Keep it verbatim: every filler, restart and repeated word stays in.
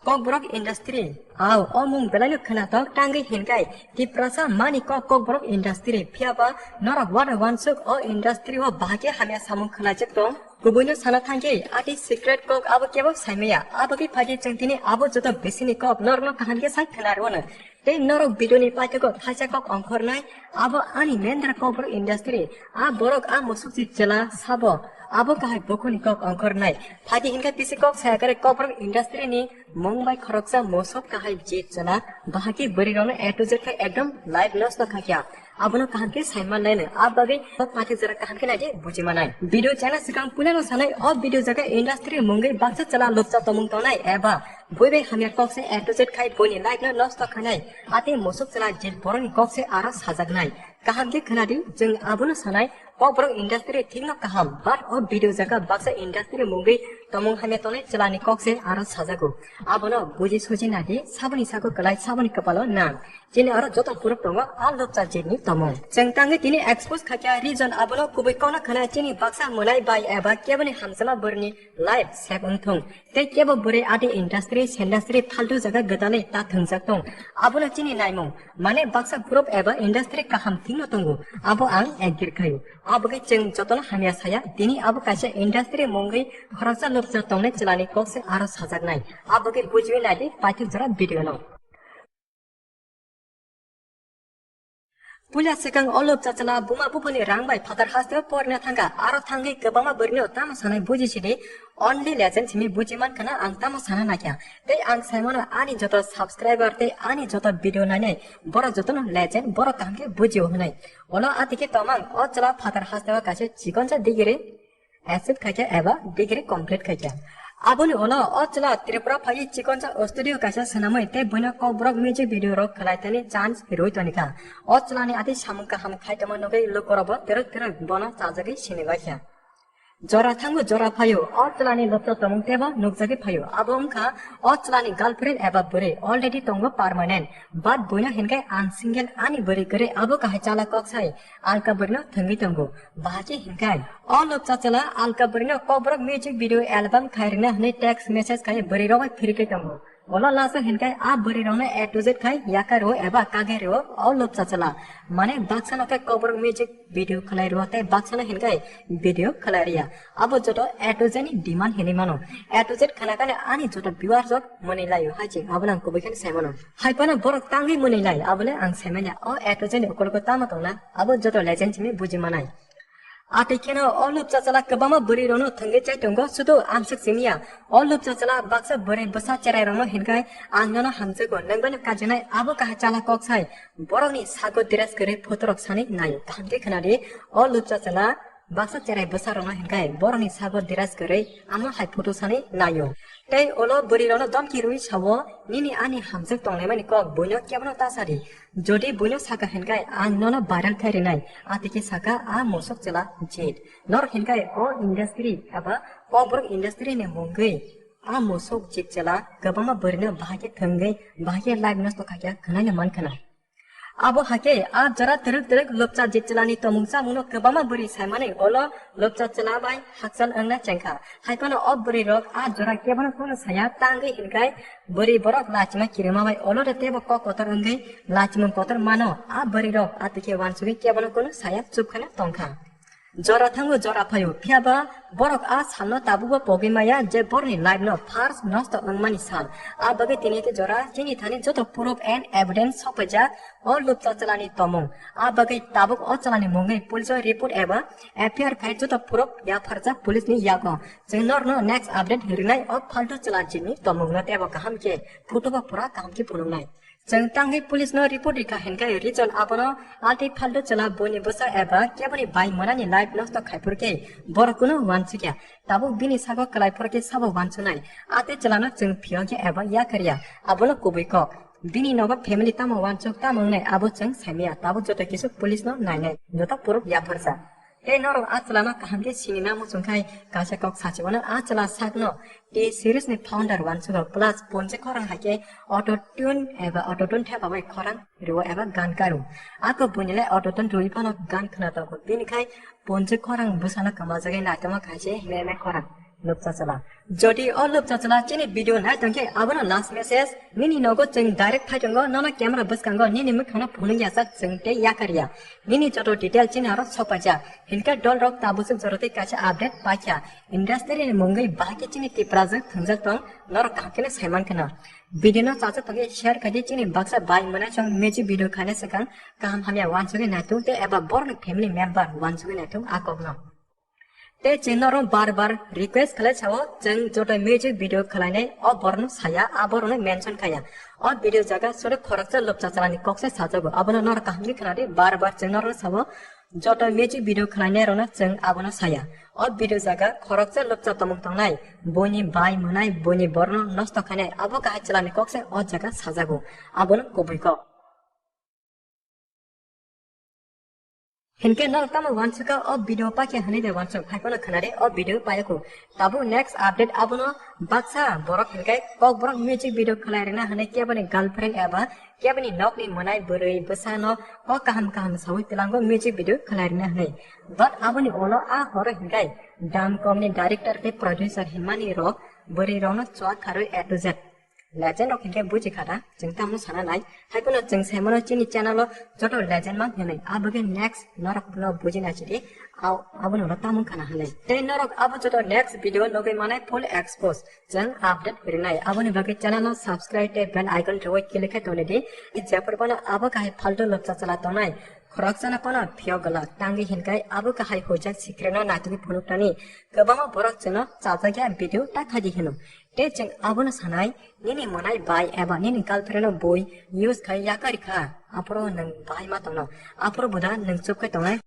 Kokborok industry. Ao, o mung belaino khwnathok tangwi hinkai. Tiprasa mani kok Kokborok industry. Phiyaba norok wano wansuk o industry o bahai khe hamya samung khwlaijak tong. Kubuino sana thangkhe, ati secret kok abo kebo saimaya. Abo khe phaidi chwng tini abo joto bisini kok norokno kaham khe sai khwna rwno. Tei norok video ni paithago thaisa kok ongkhornai, abo ani mendra Kokborok industry, a borok a musuk si chwla sabo, abo kahai bukhuni kok ongkhornai. Phaidi hinkhe bisi kok saya kare Kokborok industry ni mung bai khoroksa musuk kahai je chwla, bahai khe bwrwi rokno A to Z khe ekdom life nosto khaikha. Abono kaham khe sai manlaino, a bagwi o pathak jora kaham khe naidi buji manai. Video chana swkang puilano sanai, o video jaga industry mungwi baksa chwla lobcha tongmung tongnai eba bui bai hamya kok se A to Z khai buini life no nosto khainai. Ate musuk chwla jil boroni kok se aro sajaknai. Kaham khe khwnadi, chwng abono sanai, Kokborok industry thikno kaham, but o video jaga baksa industry mungwi tongmung hamya tongnai chwlani kok se aro sajago. Abono buji suji nadi, saboni sago kwlai, saboni kwpalo nang. Chini aro joto puruk tongo, a lobcha jilni tomung. Chwng tangwi tini expose khaikha reason abono kubui kokno khna chini baksa mwnai bai eba keboni hamjama bwrwini life save wngthung. Tei kebo bwrwi adi industry, sendastry phaltu jaga gwdalwi ta thwngjak tong. Abono chini naimung, mane baksa group eba industry kaham thikno tongo. Abo ang agree khaio. Abogwi chwng jotono hamya saya, tini abo kaisa industry mungwi khoroksa lobcha tongnai chwlani kok se aro sajaknai. Abogwi bujiwi naidi paithak jora video no. Puila swkang o lobcha chwla buma buphani rang bai phatar hasteo porna thangkha, aro thangwi kwbangma bwrwino tamo sanai buji sidi, only legend simi buji mankha na ang tamo sana naikha. Tei ang saimano ani joto subscriber tei ani joto video nainai borok jotono legend, borok kaham khe bujio hwnwi. Ono atike tomang o chwla phatar hasteo kaisa chikonsa degree achieve khaikha eba degree complete khaikha. Aboni ulo o chwla Tripura phaiwi chikonsa studio kaisa swnamwi tei buino Kokborok music video rok khwlaithani chance rwi tonikha. O chwlani ati samung kaham khaitongma nugwi lukurokbo twrwk twrwk bono chajagwi sinibaikha. Jora thango jora phaio, o chwlani lobcha tongmung teibo nukjagwi phaio. Abo wngkha o chwlani girlfriend eba bwrwi already tongo permanent. But buino hinkhe ang single ani bwrwi kwrwi abo kahai chala kok sai alka bwrwino thwngwi tongo. Bahai khe hinkai. O lobcha chwla alka bwrwino Kokborok music video album khairwkna hwnwi text message khai bwrwi rok bai phirikhe tongo. Olo last o hinkai a bwrwi rokno A to Z khai yakarwo eba kagwi rwo o lobcha chwla. Mane baksano khe Kokborok music video khlai rwo tei baksano hinkai video khlai rwya. Abo joto A to Z ni demand hinwi mano. A to Z khna kane ani joto viewers rok mwnwi laio hai ching abono ang kubui khe sai mano. Hai phano borok tangwi mwnwi lai abole ang sai manya o A to Z ni ukulgo tamo tongna abo joto legend simi buji manai. Atwi kheno o lobcha chwla kwbangma bwrwi rokno thwngwi chai tongo, sudu amswk simiya. O lobcha chwla baksa bwrwi bwsa cherai rokno hinkai ang nono hamjago, nwng bai no kajinai abo kahai chala kok sai. Borokni sago dress kwrwi photo rok sani naio. Kaham khe khwnadi, o lobcha chwla baksa cherai bwsa rokno hinkai borokni sago dress kwrwi amo hai photo sani naio. Tei olo bwrwi rokno domki rwi sao, nini ani hamjak tonglaimani kok buino kebono ta sadi. Jodi buino saka hinkai ang nono viral khai rinai, atike saka a mosok chwla jit. Nor hinkai o industry aba Kokborok industry ni mungwi a mosok jit chwla kwbangma bwrwino bahai khe thwngwi bahai khe life nosto khaikha khwnai no mankha na. Abo hakhe a jora twrwk twrwk lobcha jit chwlani tomung chamungno kwbangma bwrwi saimani olo lobcha chwla bai hakchal wngna chengkha. Hai phano o bwrwi rok a jora kebono phano saya tangwi hinkai bwrwi borok lachima kirima bai olo de tebo kok kotor wngwi lachimung kotor mano. A bwrwi rok atwkhe wansugwi kebono kunu saya chupkhana tongkha. Jora thango jora phaio, phiyaba borok a salno tabukbo pogwi maya je borokni life no first nosto wngmani sal. A bagwi tini khe jora chini thani joto proof and evidence sokpaijak o lobcha chwlani tomung. A bagwi tabuk o chwlani mungwi police o report eba F I R khai joto proof yapharjak police ni yago. Chwng norno next update rinai o phaltu chwla jini tomungno tebo kaham khe photo bo pura kaham khe phunuknai. Chwng tangwi police no report rikha hinkai reason abono alti phaltu chwla buini bwsa eba keboni bai mwnani life nosto khai phurkhe borok kunu wansukya. Tabuk bini sago kwlai phurkhe sabo wansunai. Ate chwlano chwng phiyokya eba yakarya. Abono kubui kok. Bini nogo family tamo wansuk tamo wngnai abo chwng saimaya. Tabuk joto kisu police no nainai. Joto proof yapharsa. Tei norok a chwlano kaham khe sinina muchung khai kaisa kok sachi mano a chwla sakno T series ni founder wansugo plus ponje khorang hai khe auto tune eba auto tune thepa bai khorang rwo eba gan karo. Ako buini le auto tune rwi phano gan khna tongo. Bini khai ponje khorang bwsano kwmajagwi naitoma khaise meme khorang. Lupchachala. Jodi o lupchachala chini video nai tongkhe abono last message, nini nogo chwng direct phai tongo, nono camera bwskango nini mwkhangno phunuk yasa chwng tei yakarya. Nini joto detail chini aro sokpaijak. Hinkhe dol rok tabuk jora tei kaisa update paikha. Industry ni mungwi bahai khe chini Tiprajwk thwngjak tong, norok kaham kheno saiman kheno. Video no chajak tongkhe share khaidi, chini baksa bai mwnai song music video khaina swkang kaham hamya uansugwi naitung tei eba borokni family member uansugwi naitung a kokno. Tei chwng norok bar bar request khlai sao, chwng joto music video khlainai o borokno saya, a borokno mention khaya. O video jaga sori khoroksa lupchachalani kokse sajago, abono norok kaham khe khnadi, bar bar chwng norokno sao, joto music video khlainai rokno chwng abono saya. O video jaga khoroksa lupcha tongmung tongnai, buini bai mwnai, buini borokno nosto khainai, abo kahai chwlani kokse o jaga sajago, abono kubui kok. Hinkhe norok tamo uansukha o video paikha hwnwi de uansuk, hai phano khwnadi o video paiyakho. Tabuk next update abono baksa borok hinkhe Kokborok music video khlai rwna hwnwi keboni girlfriend eba keboni nokni mwnai bwrwi bwsano kok kaham kaham saui twilango music video khlai rwna hwnwi. But aboni ulo a horo hinkhe dam komni director tei producer hinmani rok bwrwi rokno chuak kharwi A to Z. Legend rok hinkhe buji kha da, chwng tamo sana nai. Hai phano chwng sai mano chini channel o joto legend mang hinwi. Aboni next norok no buji na chidi, abono no tamo khana hinwi. Tei norok abo joto next video nugwi manai full expose chwng update rinai. Aboni bagwi channel no subscribe tei bell icon rwui click khai tongdi. Jephru bono abo kahai faltu lupchachala tongnai, khoroksano phano phiyok gwlak tangwi hinkai abo kahai hujak sikreno naitugwi phunuk tani. Kwbangma borok chwngno chajakya video ta khaidi hino. Tei chwng abono sanai, nini mwnai bai eba nini girlfriend no bui use khai yakarikha, aphuru nwng bahai ma tongno, aphuru bo da nwng chup khai tongnai.